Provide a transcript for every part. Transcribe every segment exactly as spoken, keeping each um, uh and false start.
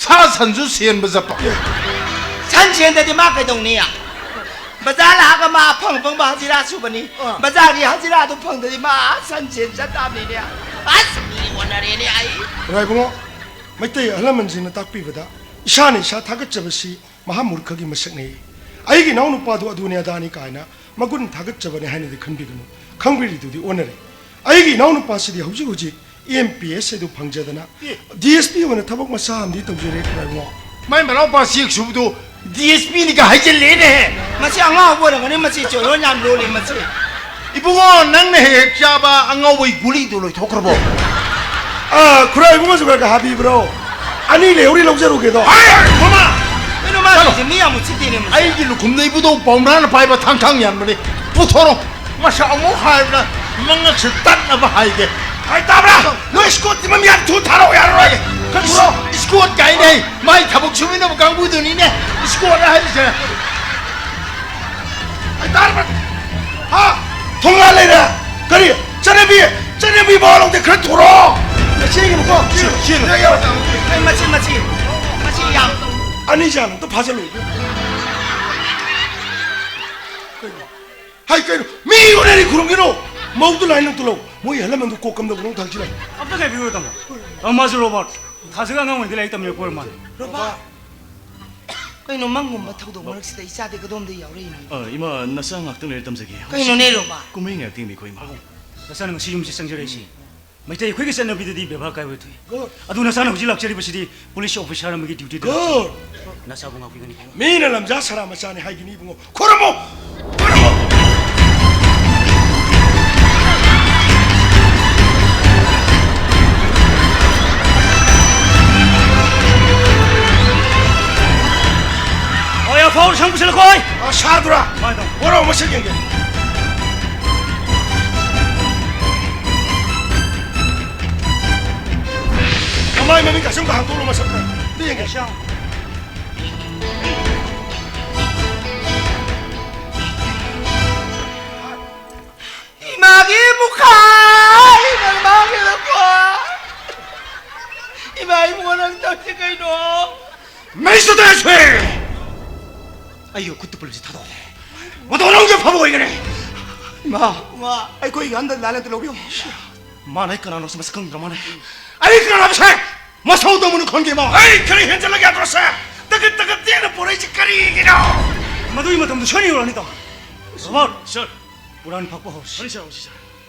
ꯁꯥ ꯁꯟꯁꯨ ꯁꯦꯟꯕ ꯆꯠꯄ꯫ ꯁꯟ ꯁꯦꯟꯗꯗꯤ ꯃꯥ ꯀꯩꯗꯧꯅꯤ? ꯕꯖꯥꯔ ꯂꯥꯛꯑꯒ ꯃꯥ ꯑꯐꯪ ꯑꯐꯪꯕ ꯍꯖꯤꯔꯥ ꯁꯨꯕꯅꯤ꯫ ꯑꯥ꯫ ꯕꯖꯥꯔꯒꯤ ꯍꯖꯤꯔꯥꯗꯨ ꯐꯪꯗꯗꯤ ꯃꯥ ꯁꯟ ꯁꯦꯟ ꯆꯠ ꯇꯥꯕꯅꯤꯅꯦ꯫ ꯑꯁ, ꯃꯤ ꯑꯣꯟꯅꯔꯦꯅꯦ ꯑꯩ꯫ ꯔꯥꯏꯕꯨꯡꯉꯣ, ꯃꯩꯇꯩ ꯑꯍꯜ ꯂꯃꯟꯁꯤꯡꯅ ꯇꯥꯛꯄꯤꯕꯗ ꯏꯁꯥꯅ ꯏꯁꯥ ꯊꯥꯒꯠꯆꯕꯁꯤ ꯃꯍꯥ ꯃꯨꯔꯈꯒꯤ ꯃꯁꯛꯅꯤ꯫ ꯑꯩꯒꯤ ꯏꯅꯥꯎꯅꯨꯄꯥꯗꯨ ꯑꯗꯨꯅꯤ ꯑꯗꯥꯅꯤ ꯀꯥꯏꯅ ꯃꯒꯨꯟ ꯊꯥꯒꯠꯆꯕꯅꯤ ꯍꯥꯏꯅꯗꯤ ꯈꯟꯕꯤꯒꯅꯨ꯫ ꯈꯪꯕꯤꯔꯤꯗꯨꯗꯤ ꯑꯣꯟꯅꯔꯦ꯫ ꯑꯩꯒꯤ ꯏꯅꯥꯎꯅꯨꯄꯥꯁꯤꯗꯤ ꯍꯧꯖꯤꯛ ꯍꯧꯖꯤꯛ ꯑꯦꯝ ꯄꯤ ꯑꯦꯁ ꯑꯗꯨ ꯐꯪꯖꯗꯅ ꯑꯦ꯫ ꯗꯤ ꯑꯦꯁ ꯄꯤ ꯑꯣꯏꯅ ꯊꯕꯛ ꯃꯆꯥ ꯑꯃꯗꯤ ꯇꯧꯖꯔꯦ ꯈꯨꯔꯥꯏꯕꯨꯡꯉꯣ꯫ ꯃꯥꯏ ꯃꯅꯥꯎꯄꯥ ꯆꯦꯛ ꯁꯨꯕꯗꯣ ꯗꯤ ꯑꯦꯁ ꯄꯤꯅꯤꯒ ꯍꯥꯏꯖꯤꯜꯂꯦꯅꯦꯍꯦ꯫ ꯃꯁꯤ ꯑꯉꯥꯎꯕ ꯑꯣꯏꯔꯝꯒꯅꯤ, ꯃꯁꯤ ꯆꯣꯏꯔꯣꯟ ꯌꯥꯝ ꯂꯣꯜꯂꯤ ꯃꯁꯤ꯫ ꯏꯕꯨꯡꯉꯣ, ꯅꯪꯅ ꯍꯦꯛ ꯍꯦꯛ ꯆꯥꯕ ꯑꯉꯥꯎꯕꯩ ꯒꯨꯂꯤꯗꯣ ꯂꯣꯏꯊꯣꯛꯈ꯭ꯔꯕꯣ? ꯑ, ꯈꯨꯔꯥꯏꯕꯨꯡꯉꯣꯁꯨ ꯈꯔ ꯈꯔ ꯍꯥꯄꯤꯕ꯭ꯔꯣ? ꯑꯅꯤ ꯂꯩꯍꯧꯔꯤ, ꯂꯧꯖꯔꯨꯒꯦꯗꯣ꯫ ꯍꯥꯏ! ꯃꯃꯥ! ꯀꯩꯅꯣ ꯃꯥ ꯇꯧꯔꯤꯁꯦ? ꯃꯤ ꯌꯥꯝ ꯎꯁꯤꯠꯇꯦꯅꯦ ꯃꯁꯤ꯫ ꯑꯩꯒꯤ ꯂꯨꯈꯨꯝꯗ ꯏꯕꯨꯙꯧ ꯄꯥꯎꯅꯥꯅ ꯄꯥꯏꯕ ꯊꯥꯡ ꯊꯥꯡ ꯌꯥꯟꯕꯅꯤ꯫ ꯄꯨꯊꯣꯔꯣ꯫ ꯃꯁꯥ ꯑꯃꯨꯛ ꯍꯥꯏꯕꯗ ꯃꯉꯛꯁꯦ ꯇꯠꯅꯕ ꯍꯥꯏꯒꯦ꯫ ꯍꯥꯏ ꯇꯥꯕ꯭ꯔꯥ? ꯅꯣꯏ ꯏꯁꯀꯣꯠꯇꯤ ꯃꯃꯤ ꯌꯥꯝ ꯊꯨ ꯊꯥꯔꯛꯑꯣ ꯌꯥꯔꯔꯣꯏ꯫ ꯈꯔ ꯊꯨꯔꯣ꯫ ꯏꯁꯀꯣꯠ ꯀꯥꯏꯅ ꯍꯥꯏ꯫ ꯃꯥꯏ ꯊꯕꯛ ꯁꯨꯃꯤꯟꯅꯕ ꯀꯥꯡꯕꯨꯗꯨꯅꯤꯅꯦ ꯏꯁꯀꯣꯠ ꯍꯥꯏꯔꯤꯁꯦ꯫ ꯍꯥꯏ ꯇꯥꯔꯕ꯭ꯔꯥ? ꯍꯥ? ꯊꯣꯡꯒꯥ ꯂꯩꯔꯦ꯫ ꯀꯔꯤ? ꯆꯠꯅꯕꯤ! ꯆꯠꯅꯕꯤ ꯃꯋꯥ ꯂꯧꯗꯦ, ꯈꯔ ꯊꯨꯔꯣ꯫ ꯆꯦꯟꯒꯅꯨꯀꯣ꯫ ꯆꯦꯜꯂꯨ, ꯆꯦꯜꯂꯨ꯫ ꯑꯩ ꯃꯁꯤ, ꯃꯁꯤ, ꯃꯁꯤ ꯌꯥꯝ ꯑꯅꯤ ꯆꯥꯡ ꯑꯝꯇ ꯐꯥꯖꯜꯂꯨ꯫ ꯀꯩꯅꯣ? ꯍꯥꯏ ꯀꯩꯅꯣ? ꯃꯤ ꯎꯅꯔꯤ ꯈꯨꯔꯨꯝꯒꯤꯅꯣ꯫ ꯃꯧꯗꯨ ꯂꯥꯏ ꯅꯪ ꯇꯨꯜꯂꯧ꯫ ꯃꯣꯏ ꯑꯍꯜ ꯂꯃꯟꯗꯨ ꯀꯣꯛ ꯀꯝꯗꯧꯕꯅꯣ ꯊꯥꯡꯁꯤꯜꯂꯦ꯫ ꯑꯝꯇ ꯉꯥꯏꯕꯤꯌꯨ ꯇꯥꯃꯣ꯫ ꯑ, ꯃꯥꯁꯨ ꯔꯣꯕꯥꯔꯠ꯫ ꯊꯥꯖꯒ ꯑꯉꯥꯡ ꯑꯣꯏꯔꯤꯉꯩꯗ ꯂꯥꯏꯔꯤꯛ ꯇꯝꯃꯤꯔꯛꯄ ꯑꯣꯏꯔ ꯃꯥꯜꯂꯦ꯫ ꯔꯣꯕꯥꯔꯠ! ꯀꯩꯅꯣ ꯃꯪꯒꯨꯝꯕ ꯊꯧꯗꯣꯛ ꯃꯔꯛꯁꯤꯗ ꯏꯆꯥꯗꯤ ꯀꯗꯣꯝꯗ ꯌꯥꯎꯔꯛꯏꯅꯣ? ꯑ, ꯏꯃꯥ, ꯅꯆꯥ ꯉꯥꯛꯇꯪ ꯂꯩꯔ ꯇꯝꯖꯒꯦ꯫ ꯀꯩꯅꯣꯅꯦ ꯔꯣꯕꯥꯔꯠ? ꯀꯨꯝꯍꯩ ꯉꯥꯏꯔꯛꯇꯦꯃꯤ ꯑꯩꯈꯣꯏ ꯏꯃꯥ꯫ ꯅꯆꯥꯅ ꯉꯁꯤ ꯌꯨꯝꯁꯤ ꯆꯪꯖꯔꯛꯏꯁꯤ꯫ ꯃꯩꯇꯩ ꯑꯩꯈꯣꯏꯒꯤ ꯆꯠꯅꯕꯤꯗꯗꯤ ꯕꯦꯕꯥꯔ ꯀꯥꯏꯕ ꯊꯣꯛꯏ꯫ Good. ꯑꯗꯨ ꯅꯆꯥꯅ ꯍꯧꯖꯤꯛ ꯂꯥꯛꯆꯔꯤꯕꯁꯤꯗꯤ ꯄꯨꯂꯤꯁ ꯑꯣꯐꯤꯁꯥꯔ ꯑꯃꯒꯤ ꯗ꯭ꯌꯨꯇꯤꯗ Good. ꯂꯥꯛꯆꯕꯅꯤ꯫ ꯅꯆꯥꯕꯨ ꯉꯥꯛꯄꯤꯒꯅꯤ꯫ ꯃꯤꯅ ꯂꯝꯖꯥ ꯁꯔꯥ ꯃꯆꯥꯅꯤ ꯍꯥꯏꯒꯅꯤ ꯏꯕꯨꯡꯉꯣ꯫ ꯈꯨꯔꯨꯝꯃꯣ! ꯈꯨꯔꯨꯝꯃꯣ! ꯍꯣꯏ, ꯑꯐꯥꯎ ꯁꯪ ꯄꯨꯁꯤꯜꯂꯛꯈꯣ꯫ ꯑ, ꯁꯥꯗꯨꯔꯥ? ꯍꯣꯏ, ꯇꯥꯃꯣ꯫ ꯄꯣꯔꯛꯑꯣ, ꯃꯁꯛ ꯌꯦꯡꯒꯦ꯫ ꯃꯃꯥꯏ ꯃꯃꯤꯠ ꯀꯥꯁꯨꯝꯒ ꯍꯥꯡꯗꯣꯛꯂꯣ, ꯃꯁꯛꯇ꯫ ꯑꯝꯇ ꯌꯦꯡꯒꯦ꯫ ꯑꯦꯁꯥ꯫ ꯏꯃꯥꯒꯤ ꯃꯨꯈꯥ, ꯏꯃꯥꯒꯤ ꯃꯨꯈꯥ꯫ ꯏꯃꯥ, ꯏꯕꯨꯡꯉꯣ, ꯅꯪ ꯇꯧꯔꯤꯁꯦ ꯀꯩꯅꯣ? ꯃꯩꯁꯨ ꯇꯥꯏꯁꯦ! ꯑꯩꯒꯤ ꯈꯨꯠꯇ ꯄꯨꯜꯂꯤꯁꯤ ꯊꯥꯗꯣꯛꯑꯣ꯫ ꯃꯇꯧ ꯅꯪꯒꯤ ꯐꯕ ꯑꯣꯏꯒꯅꯤ꯫ ꯏꯃꯥ, ꯏꯃꯥ꯫ ꯑꯩꯈꯣꯏꯒꯤ ꯍꯟꯗꯛ ꯂꯥꯏꯂꯦꯟꯗ ꯂꯧꯕꯤꯌꯨ꯫ ꯃꯥꯅ ꯑꯩ ꯀꯅꯥꯅꯣ ꯃꯁꯛ ꯈꯪꯗ꯭ꯔ ꯃꯥꯅꯦ꯫ ꯑꯩ ꯀꯅꯥꯅꯣ ꯃꯁꯛ? ꯃꯁꯧ ꯇꯧꯕꯅ ꯈꯪꯗꯦ, ꯏꯃꯥ꯫ ꯑꯩ ꯈꯔ ꯍꯦꯟꯖꯜꯂꯒꯦ ꯍꯥꯏꯕ꯭ꯔꯣ ꯁꯦ? ꯇꯒꯠ ꯇꯒꯠ ꯇꯦꯅ ꯄꯣꯔꯛꯏꯁꯦ ꯀꯔꯤꯒꯤꯅꯣ? ꯃꯗꯨꯒꯤ ꯃꯇꯝꯗꯨ ꯁꯣꯏꯅ ꯌꯧꯔꯛꯑꯅꯤ, ꯇꯥꯃꯣ꯫ ꯔꯣꯕꯥꯔꯠ, ꯁꯥꯔ꯫ ꯎꯔꯥꯟ ꯐꯥꯛꯄ ꯍꯧꯔꯁꯤ꯫ ꯍꯣꯏ, ꯁꯥꯔ, ꯍꯣꯏ, ꯁꯥꯔ꯫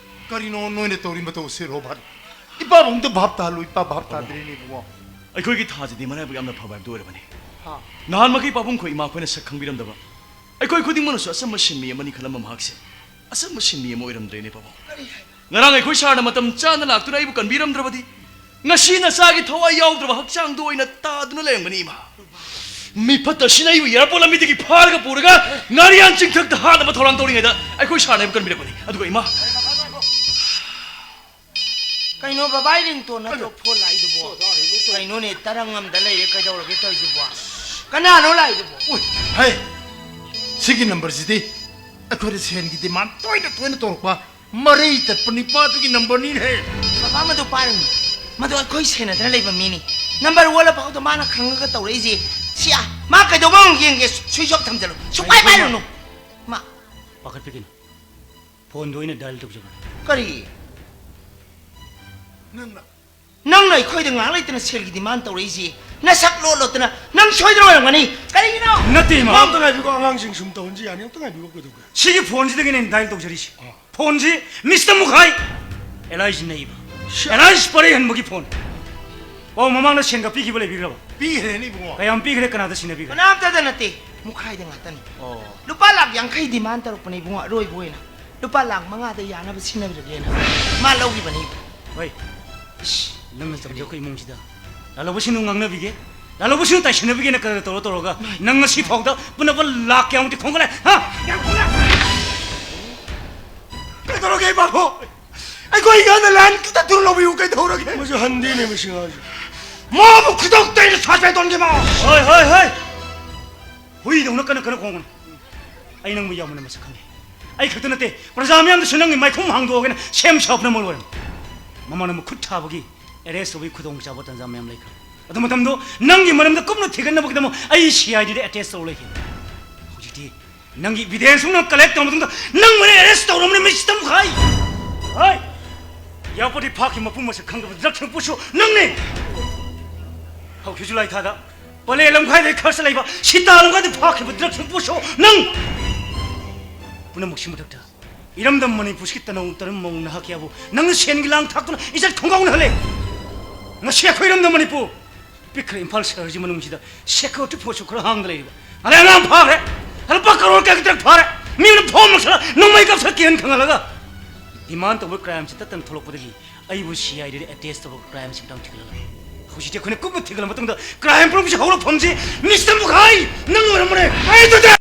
ꯀꯔꯤꯅꯣ ꯅꯣꯏꯅ ꯇꯧꯔꯤ ꯃꯇꯧꯁꯦ, ꯔꯣꯕꯥꯔꯠ? ꯏꯄꯥꯕꯨ ꯑꯝꯇ ꯚꯥꯞ ꯇꯥꯍꯜꯂꯨ, ꯏꯄꯥ ꯚꯥꯞ ꯇꯥꯗ꯭ꯔꯦꯅꯦ, ꯏꯕꯨꯡꯉꯣ꯫ ꯑꯩꯈꯣꯏꯒꯤ ꯊꯥꯁꯤꯗꯤ ꯃꯔꯥꯏꯕꯛ ꯌꯥꯝꯅ ꯐꯕ ꯍꯥꯏꯕꯗꯨ ꯑꯣꯏꯔꯕꯅꯤ꯫ ꯍꯥ꯫ ꯅꯍꯥꯟꯃꯛꯀꯤ ꯄꯥꯕꯨꯡ ꯈꯣꯏ ꯏꯃꯥ ꯈꯣꯏꯅ ꯁꯛ ꯈꯪꯕꯤꯔꯝꯗꯕ, ꯑꯩꯈꯣꯏ ꯈꯨꯗꯤꯡꯃꯛꯅꯁꯨ ꯑꯆꯝꯕ ꯁꯤꯟꯃꯤ ꯑꯃꯅꯤ ꯈꯜꯂꯝꯕ ꯃꯍꯥꯛꯁꯦ ꯑꯆꯝꯕ ꯁꯤꯟꯃꯤ ꯑꯃ ꯑꯣꯏꯔꯝꯗ꯭ꯔꯦꯅꯦ, ꯄꯥꯕꯨꯡ꯫ ꯀꯔꯤ ꯍꯥꯏꯕ? ꯉꯔꯥꯡ ꯑꯩꯈꯣꯏ ꯁꯥꯔꯅ ꯃꯇꯝ ꯆꯥꯅ ꯂꯥꯛꯇꯨꯅ ꯑꯩꯕꯨ ꯀꯟꯕꯤꯔꯝꯗ꯭ꯔꯕꯗꯤ, ꯉꯁꯤ ꯅꯆꯥꯒꯤ ꯊꯋꯥꯏ ꯌꯥꯎꯗ꯭ꯔꯕ ꯍꯛꯆꯥꯡꯗꯨ ꯑꯣꯏꯅ ꯇꯥꯗꯨꯅ ꯂꯩꯔꯝꯒꯅꯤ, ꯏꯃꯥ꯫ ꯃꯤꯐꯠꯇ ꯑꯁꯤꯅ ꯑꯩꯕꯨ ꯑꯦꯌꯥꯔꯄꯣꯔꯠ ꯂꯝꯕꯤꯗꯒꯤ ꯐꯥꯔꯒ ꯄꯨꯔꯒ ꯉꯥꯔꯤꯌꯥꯟ ꯆꯤꯡꯊꯛꯇ ꯍꯥꯠꯅꯕ ꯊꯧꯔꯥꯡ ꯇꯧꯔꯤꯉꯩꯗ ꯑꯩꯈꯣꯏ ꯁꯥꯔꯅ ꯑꯩꯕꯨ ꯀꯟꯕꯤꯔꯛꯄꯅꯤ꯫ ꯑꯗꯨꯒ ꯏꯃꯥ꯫ ꯀꯩꯅꯣ ꯕꯕꯥꯏ ringtone ꯅꯠꯇ꯭ꯔꯣ ꯐꯣꯟ ꯂꯥꯛꯏꯗꯨꯕꯣ? ꯀꯩꯅꯣꯅꯦ, ꯇꯔꯪ ꯑꯃꯗ ꯂꯩꯔꯦ, ꯀꯩꯗꯧꯔꯒꯦ ꯇꯧꯔꯤꯁꯤꯕꯣ? ꯀꯅꯥꯅꯣ ꯂꯥꯛꯏꯗꯨꯕꯣ? ꯎꯏ, ꯍꯩ, ꯁꯤꯒꯤ ꯅꯝꯕꯔꯁꯤꯗꯤ ꯑꯩꯈꯣꯏꯗ ꯁꯦꯟꯒꯤ demand ꯇꯣꯏꯅ ꯇꯣꯏꯅ ꯇꯧꯔꯛꯄ ꯃꯔꯩ ꯇꯠꯄ ꯅꯤꯄꯥꯗꯨꯒꯤ ꯅꯝꯕꯔꯅꯤꯅꯦꯍꯦ꯫ ꯕꯕꯥ, ꯃꯗꯨ ꯄꯥꯏꯔꯨꯅꯨ꯫ ꯃꯗꯨ ꯑꯩꯈꯣꯏ ꯁꯦꯟꯅꯗꯅ ꯂꯩꯕ ꯃꯤꯅꯤ꯫ ꯅꯝꯕꯔ ꯑꯣꯜꯂ ꯐꯥꯎꯗ ꯃꯥꯅ ꯈꯪꯉꯒ ꯇꯧꯔꯛꯏꯁꯦ꯫ ꯁꯤ ꯑꯥ, ꯃꯥ ꯀꯩꯗꯧꯕ ꯑꯃꯨꯛ ꯌꯦꯡꯒꯦ, switch off ꯊꯝꯖꯜꯂꯨ꯫ ꯁꯨꯡꯄꯥꯏ ꯄꯥꯏꯔꯨꯅꯨ꯫ ꯃꯥ ꯄꯥꯈꯠꯄꯤꯒꯅꯨ꯫ ꯐꯣꯟꯗꯣ ꯑꯩꯅ dial ꯇꯧꯖꯕꯅꯤ꯫ ꯀꯔꯤ? ꯅꯪꯅ? ꯅꯪꯅ ꯑꯩꯈꯣꯏꯗ ꯉꯥꯏꯍꯥꯛ ꯂꯩꯇꯅ ꯁꯦꯜꯒꯤ demand ꯇꯧꯔꯛꯏꯁꯤ, ꯅꯁꯛ ꯂꯣꯠ ꯂꯣꯠꯇꯅ ꯅꯪ ꯁꯣꯏꯗꯅ ꯑꯣꯏꯔꯝꯒꯅꯤ꯫ ꯀꯔꯤꯒꯤꯅꯣ? ꯅꯠꯇꯦ, ꯏꯃꯥ꯫ ꯏꯃꯥ, ꯑꯝꯇ ꯉꯥꯏꯕꯤꯈꯣ, ꯑꯉꯥꯡꯁꯤꯡ ꯁꯨꯝ ꯇꯧꯍꯟꯁꯤ ꯌꯥꯅꯤ, ꯑꯝꯇ ꯉꯥꯏꯕꯤꯈꯣ, ꯀꯩꯗꯧꯒꯦ? ꯁꯤꯒꯤ ꯐꯣꯟꯁꯤꯗꯒꯤꯅꯦ ꯑꯩꯅ dial ꯇꯧꯖꯔꯤꯁꯤ꯫ ꯑꯥ꯫ ꯐꯣꯟꯁꯤ ꯃꯤꯁꯇꯔ ꯃꯨꯈꯥꯏ, ꯑꯦꯂꯥꯏꯁ ꯅꯩꯕ, ꯁꯤ- ꯑꯦꯂꯥꯏꯁ ꯄꯔꯩꯍꯟꯕꯒꯤ ꯐꯣꯟ꯫ ꯄꯥꯎ ꯃꯃꯥꯡꯗ ꯁꯦꯟꯒ ꯄꯤꯈꯤꯕ ꯂꯩꯕꯤꯈ꯭ꯔꯕ? ꯄꯤꯈ꯭ꯔꯦꯅꯦ, ꯏꯕꯨꯡꯉꯣ꯫ ꯀꯌꯥꯝ ꯄꯤꯈ꯭ꯔꯦ, ꯀꯅꯥꯗ ꯁꯤꯟꯅꯕꯤꯈ꯭ꯔꯦ? ꯀꯅꯥꯝꯇꯗ ꯅꯠꯇꯦ, ꯃꯨꯈꯥꯏꯗ ꯉꯥꯛꯇꯅꯤ꯫ ꯑꯣ꯫ ꯂꯨꯄꯥ ꯂꯥꯛ ꯌꯥꯡꯈꯩ demand ꯇꯧꯔꯛꯄꯅꯦ, ꯏꯕꯨꯡꯉꯣ, ꯑꯔꯣꯏꯕ ꯑꯣꯏꯅ꯫ ꯂꯨꯄꯥ ꯂꯥꯛ ꯃꯉꯥꯗ ꯌꯥꯅꯕ ꯁꯤꯟꯅꯕꯤꯔꯒꯦꯅ ꯃꯥ ꯂꯧꯈꯤꯕꯅꯤ꯫ ꯍꯣꯏ꯫ ꯏꯁ, ꯅꯪꯅ ꯇꯝꯖꯔꯛꯄ ꯏꯃꯨꯡꯁꯤꯗ ꯂꯥꯜꯍꯧꯕꯁꯤꯡꯗꯨ ꯉꯥꯡꯅꯕꯤꯒꯦ, ꯂꯥꯜꯍꯧꯕꯁꯤꯡꯗꯨ ꯇꯥꯏꯁꯤꯟꯅꯕꯤꯒꯦꯅ ꯀꯗꯔ ꯇꯧꯔ ꯇꯧꯔꯒ ꯅꯪ ꯉꯁꯤ ꯐꯥꯎꯗ ꯄꯨꯅꯕ ꯂꯥꯛ ꯀꯌꯥꯃꯨꯛꯇꯤ ꯈꯣꯝꯒꯠꯂꯦ? ꯍꯥ? ꯀꯌꯥꯝ ꯈꯣꯝꯒꯠꯂꯦ? ꯀꯩꯗꯧꯔꯒꯦ, ꯏꯃꯥꯕꯣ? ꯑꯩꯈꯣꯏ ꯉꯥꯅ ꯂꯥꯟ ꯈꯤꯇ ꯊꯨꯅ ꯂꯧꯕꯤꯌꯨ, ꯀꯩꯗꯧꯔꯒꯦ? ꯃꯁꯤ ꯍꯟꯗꯦꯅꯦ, ꯃꯁꯤ ꯉꯥꯁꯦ꯫ ꯃꯥꯕꯨ ꯈꯨꯗꯛꯇ ꯑꯩꯅ ꯁꯥ ꯆꯥꯏꯗꯣꯟꯒꯦ, ꯃꯥ꯫ ꯍꯣꯏ, ꯍꯣꯏ, ꯍꯣꯏ꯫ ꯍꯨꯏꯗꯧꯅ ꯀꯟꯅ ꯀꯟꯅ ꯈꯣꯡꯒꯅꯨ꯫ ꯑꯩ ꯅꯪꯕꯨ ꯌꯥꯝꯅ ꯃꯁꯛ ꯈꯪꯉꯤ꯫ ꯑꯩ ꯈꯛꯇ ꯅꯠꯇꯦ, ꯄ꯭ꯔꯖꯥ ꯃꯌꯥꯝꯗꯁꯨ ꯅꯪꯒꯤ ꯃꯥꯏꯈꯨꯝ ꯍꯥꯡꯗꯣꯛꯑꯒꯦꯅ ꯁꯦꯝ ꯁꯥꯕꯅ ꯃꯔꯨ ꯑꯣꯏꯔꯝ꯫ ꯃꯃꯥꯅ ꯃꯈꯨꯠ ꯊꯥꯕꯒꯤ ꯑꯦꯔꯦꯁ ꯇꯧꯕꯒꯤ ꯈꯨꯗꯣꯡꯆꯥꯕ ꯇꯥꯟꯖꯥ ꯃꯌꯥꯝ ꯂꯩꯈ꯭ꯔꯦ꯫ ꯑꯗꯨ ꯃꯇꯝꯗꯣ ꯅꯪꯒꯤ ꯃꯔꯝꯗ ꯀꯨꯞꯅ ꯊꯤꯒꯠꯅꯕꯒꯤꯗꯃꯛ ꯑꯩ ꯁꯤ ꯑꯥꯏ ꯗꯤꯗ ꯑꯦꯇꯦꯁ ꯇꯧꯔ ꯂꯩꯈꯤ꯫ ꯍꯧꯖꯤꯛꯇꯤ ꯅꯪꯒꯤ ꯏꯚꯤꯗꯦꯟꯁ ꯄꯨꯝꯅꯃꯛ ꯀꯂꯦꯛ ꯇꯧꯔꯕ ꯃꯇꯨꯡꯗ ꯅꯪ ꯃꯔꯦ ꯑꯦꯔꯦꯁ ꯇꯧꯔꯕꯅꯤ, ꯃꯤꯁꯇꯔ ꯃꯨꯈꯥꯏ꯫ ꯍꯥꯏ! ꯏꯌꯥꯔꯄꯣꯔꯠꯇꯒꯤ ꯐꯥꯈꯤꯕ ꯃꯄꯨ ꯃꯁꯛ ꯈꯪꯗꯕ ꯗ꯭ꯔꯒ ꯁꯨꯄꯨꯁꯨ ꯅꯪꯅꯤ꯫ ꯍꯧꯈꯤꯕ ꯖꯨꯂꯥꯏ ꯊꯥꯗ ꯄꯂꯦ ꯂꯝꯈꯥꯏꯗꯒꯤ ꯈꯔꯁ ꯂꯩꯕ ꯁꯤꯇꯥ ꯂꯝꯈꯥꯏꯗ ꯐꯥꯈꯤꯕ ꯗ꯭ꯔꯒ ꯁꯨꯄꯨꯁꯨ ꯅꯪ꯫ ꯄꯨꯝꯅꯃꯛꯁꯤ ꯃꯊꯛꯇ ꯏꯔꯝꯗꯝ ꯃꯅꯤꯄꯨꯔꯁꯤꯒꯤ ꯇꯅꯧ ꯇꯔꯝ ꯃꯧ ꯅꯍꯥꯛ ꯀꯌꯥꯕꯨ ꯅꯪꯅ ꯁꯦꯟꯒꯤ ꯂꯥꯡ ꯊꯥꯛꯇꯨꯅ ꯏꯖꯠ ꯈꯣꯡꯒꯥꯎꯅꯍꯜꯂꯦ꯫ ꯉꯁꯤ ꯑꯩꯈꯣꯏ ꯏꯔꯝꯗꯝ ꯃꯅꯤꯄꯨꯔ ꯄꯤꯛꯈ꯭ꯔꯦ꯫ ꯏꯝꯐꯥꯜ ꯁꯍꯔꯁꯤ ꯃꯅꯨꯡꯁꯤꯗ ꯁꯦꯀ꯭ꯌꯨꯔꯤꯇꯤ ꯐꯣꯔꯁꯁꯨ ꯈꯔ ꯍꯥꯡꯗ ꯂꯩꯔꯤꯕ꯫ ꯉꯔꯥꯡ ꯑꯉꯥꯡ ꯐꯥꯈ꯭ꯔꯦ꯫ ꯂꯨꯄꯥ ꯀꯔꯣꯔ ꯀꯌꯥꯒꯤ ꯗ꯭ꯔꯒ ꯐꯥꯔꯦ꯫ ꯃꯤ ꯑꯃꯅ ꯐꯣꯝ ꯂꯧꯁꯜꯂ ꯅꯣꯡꯃꯩ ꯀꯥꯞꯁꯜꯂ ꯀꯤꯍꯟ ꯈꯪꯍꯜꯂꯒ ꯗꯤꯃꯥꯟ ꯇꯧꯕ ꯀ꯭ꯔꯥꯏꯝꯁꯤ ꯇꯠꯇꯅ ꯊꯣꯛꯂꯛꯄꯗꯒꯤ ꯑꯩꯕꯨ ꯁꯤ ꯑꯥꯏ ꯗꯤꯗ ꯑꯦꯇꯦꯁ ꯇꯧꯕ ꯀ꯭ꯔꯥꯏꯝꯁꯤ ꯃꯇꯥꯡ ꯊꯤꯒꯠꯂꯒ ꯍꯧꯖꯤꯛꯇꯤ ꯑꯩꯈꯣꯏꯅ ꯀꯨꯞꯅ ꯊꯤꯒꯠꯂ ꯃꯇꯨꯡꯗ ꯀ꯭ꯔꯥꯏꯝ ꯄꯨꯝꯅꯃꯛꯁꯤ ꯍꯧꯔꯛꯐꯝꯁꯤ ꯃꯤꯁꯇꯔ ꯃꯨꯈꯥꯏ ꯅꯪ ꯑꯣꯏꯔꯝꯕꯅꯦ꯫ ꯑꯩ ꯇꯨꯗ